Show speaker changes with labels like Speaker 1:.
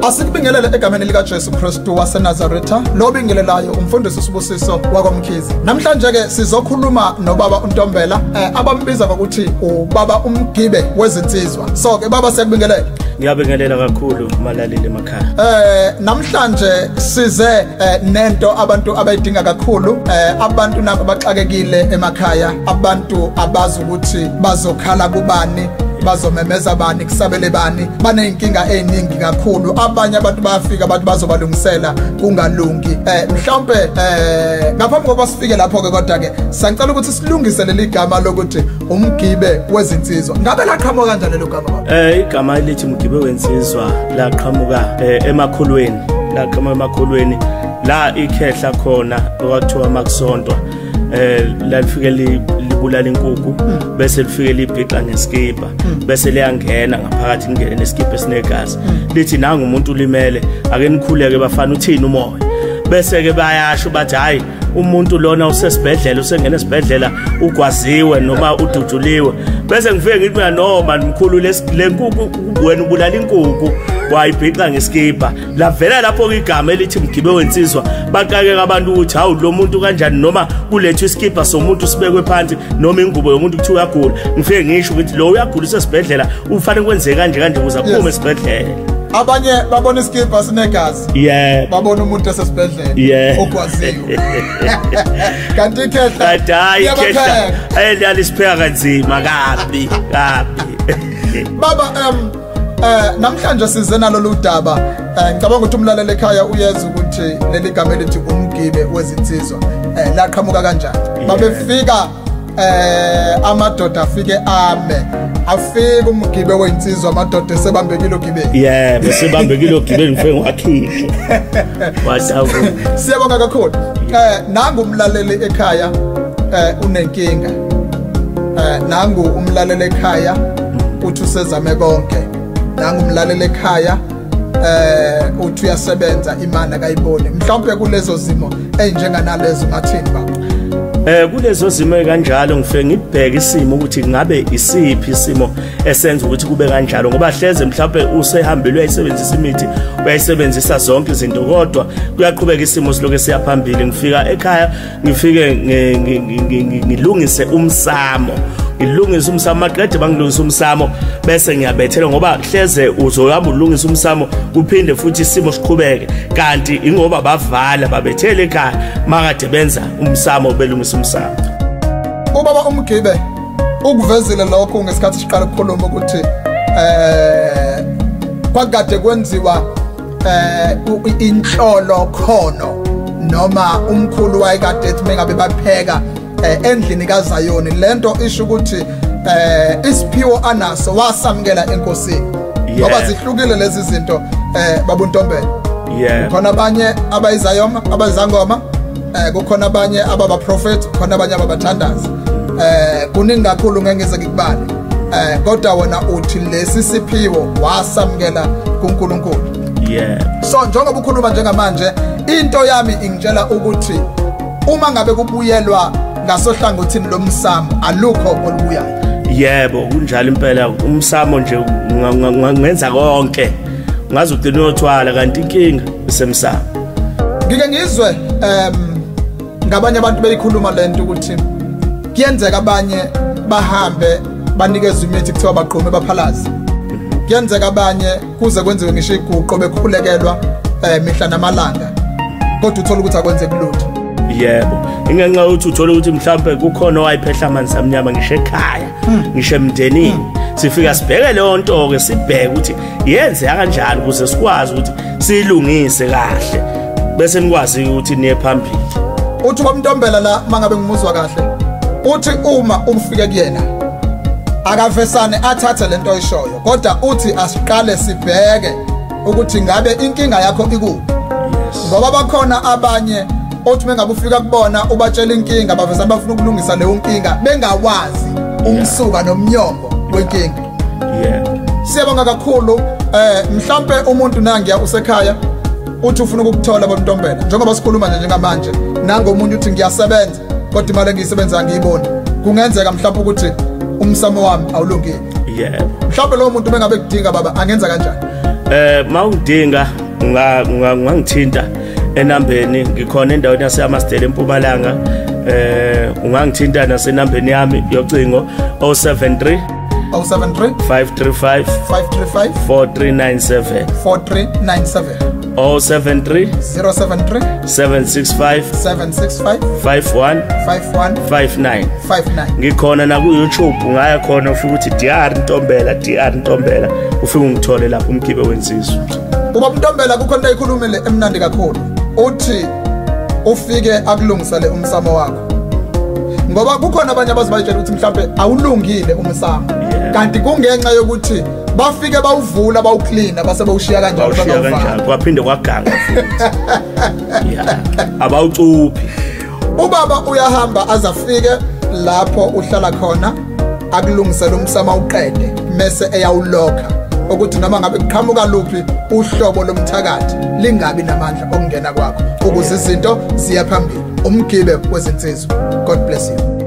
Speaker 1: Asikubingelele egameni lika Jesu Kristu waseNazaretha, lo bingelelayo umfundisi uSibusiso wakwaMkhize. Namhlanje ke sizokhuluma nobaba uNtombela, abambiza ngokuthi ubaba uMgibe wezinsizwa. So ke baba, siyakubingelela.
Speaker 2: Ngiyabingelela kakhulu malaleli emakhaya.
Speaker 1: Namhlanje size nento abantu abayidinga kakhulu, abantu nabo abaxakekile emakhaya, abantu abazi ukuthi bazokhala kubani, bazomemeza bani, kusabele bani, baneyinkinga eziningi kakhulu. Abanye abantu bayafika abantu bazobalungisela kungalungi. Mhlawumbe ngaphambi kokuba sifike lapho ke, kodwa ke sangicela ukuthi silungise leli gama lokuthi uMgibe wezinsizwa. Ngabe laqhamuka kanjani lelo gama baba?
Speaker 2: Igama elithi Mgibe wensizwa laqhamuka emakhulweni, laqhamuka emakhulweni la ikhehla khona kwathiwa makusontwa lalifike libulala inkukhu, bese lifike libhixa ngeskipa, bese liyangena ngaphakathi lingene neskipa esinegazi, lithi nangu umuntu ulimele, ake nikhuleke bafana, uthini umoya. Bese ke bayasho bathi hayi, umuntu lona usesibhedlela, usengena esibhedlela, ugwaziwe noma ududuliwe. Bese ngifike ngithi mina no man mkhulu, le nkukhu wena ubulala inkukhu wayibhixa ngeskipa. Lavela lapho igama elithi Mgibe wensizwa, baqakeka abantu ukuthi hawu lo muntu kanjani, noma kulethwe iskipa somuntu sibekwe phansi noma ingubo yomuntu kuthiwa uyagula. Ngifike ngisho ukuthi lo uyagula usesibhedlela, ufanele kwenzeke kanje kanje ukuze aphume esibhedlela.
Speaker 1: Abanye babona iskipa sinegazi, babona umuntu esesibhedlela ogwaziwe, kanti ikhehla
Speaker 2: hayi ikhehla eliyalisipheka kanzima kabi kabi.
Speaker 1: Baba, namhlanje size nalolu daba. Ngicabanga ukuthi umlaleli ekhaya uyeza ukuthi leli gama elithi uMgibe wezinsizwa laqhamuka kanjani. Babefika amadoda afike ame, afike uMgibe wezinsizwa, amadoda esebambekile ogibeni.
Speaker 2: Yebo, sebambekile ogibeni, ngifike ngiwakhiphe.
Speaker 1: Siyabonga kakhulu. Nangu umlaleli ekhaya unenkinga. Nangu umlaleli ekhaya uthi usezame konke. Nangu umlaleli ekhaya uthi uyasebenza, imali akayiboni. Mhlawumbe kulezo zimo ezinjenganalezo ngathini baba?
Speaker 2: Kulezo zimo kanjalo ngifike ngibheke isimo ukuthi ngabe isiphi isimo esenza ukuthi kube kanjalo, ngoba hleze mhlawumbe usehambile uyayisebenzisa imithi, uyayisebenzisa zonke izinto, kodwa kuyaqhubeka isimo siloke siyaphambili. Ngifika ekhaya ngifike ngilungise umsamo, ngilungise umsamo, maqede bangilungisa umsamo bese ngiyabethela, ngoba hleze uzohamba ulungisa umsamo kuphinde futhi isimo siqhubeke, kanti ingoba bavala babethele ekhaya makade benza umsamo, belungisa umsamo.
Speaker 1: Ubaba uMgibe ukuvezile lokho ngesikhathi siqala ukukhuluma ukuthi kwakade kwenziwa inhlolo khono, noma umkhulu wayekade ethi mengabe bapheka endlini kaZayoni, lento isho ukuthi isiphiwo anaso wasamukela enkosini. Ngoba zihlukile lezi zinto babuntombela. Kukhona abanye abayizayoma, abayizangoma, kukhona abanye ababaprofeti, kukhona abanye ababathandazi. Kuningi kakhulu ngeke ngize ngikubale. Kodwa wena uthi lesi siphiwo wasamukela kuNkulunkulu. So njengoba ukhuluma njengamanje, into yami ingitshela ukuthi uma ngabe kubuyelwa ngasohlangothini lomsamo alukho olubuyayo.
Speaker 2: Yebo, kunjalo impela. Umsamo nje ungenza konke, ungaze ugcine uyothwala, kanti inkinga isemsamo.
Speaker 1: Ngike ngizwe ngabanye abantu beyikhuluma lento ukuthi kuyenzeka abanye bahambe banikezwe imithi kuthiwa bagqume baphalaze. Kuyenzeka abanye kuze kwenziwe ngisho iguqo bekhulekelwa mihla namalanga, kodwa uthola ukuthi akwenzeki lutho.
Speaker 2: Yebo, ingenxa yokuthi uthola ukuthi mhlawumbe kukhona owayiphehla amanzi amnyama ngisho ekhaya, ngisho emndenini. Sifika sibheke leyo nto ke, sibheke ukuthi yenzeka kanjani ukuze sikwazi ukuthi siyilungise kahle, bese nikwazi ukuthi niye phambili.
Speaker 1: Uthi kwaMntombela la, mangabe ngimuzwa kahle, uthi uma ufike kuyena akavesane athathe lento oyishoyo, kodwa uthi asiqale sibheke ukuthi ngabe inkinga yakho ikuphi. Ngoba bakhona abanye othi mengabe ufika kubona ubatshela inkinga, bavesane bafuna ukulungisa leyo nkinga bengawazi umsuka nomnyombo wenkinga. Siyabonga kakhulu. Mhlambe umuntu nangiya usekhaya uthi ufuna ukukuthola baMntombela, njengoba sikhuluma nje njengamanje, nangomunye uthi ngiyasebenza kodwa imali engiyisebenza angiyiboni, kungenzeka mhlawumbe ukuthi umsamo wami awulungile.
Speaker 2: Yebo.
Speaker 1: Mhlawumbe lo muntu bengabe kudinga baba angenza kanjani?
Speaker 2: Mawudinga ungangithinta enambeni, ngikhona endaweni yaseAmastele eMpumalanga. Ungangithinta nasenambeni yami yocingo 073
Speaker 1: 073
Speaker 2: 535
Speaker 1: 535
Speaker 2: 4397
Speaker 1: 4397
Speaker 2: 073
Speaker 1: 073
Speaker 2: 765
Speaker 1: 765
Speaker 2: 51
Speaker 1: 51
Speaker 2: 59.
Speaker 1: 59.
Speaker 2: Ngikhona na ku YouTube, ungaya khona ufike uthi DR Ntombela, DR Ntombela, ufike ungithole lapho umgibe wensizwa.
Speaker 1: Ubaba Ntombela kukhona into ayikhulumile emnandi kakhulu, uthi ufike akulungisele umsamo wakho, ngoba kukhona abanye abazibayitshela ukuthi mhlambe awulungile umsamo, kanti kungenxa yokuthi bafike bawuvula bawucleana base bawushiya kanjalo,
Speaker 2: kanjalo kwaphinde kwaganga futhi. Yeah, abawucuphi.
Speaker 1: Ubaba uyahamba azafike lapho uhlala khona akulungisele umsamo awuqede, mase eyawulokha ukuthi noma ngabe kuqhamuka luphi uhlobo lomthakathi lingabi namandla okungena kwakho, ukuze izinto ziye phambili. Umgibe wezinsizwa. God bless you.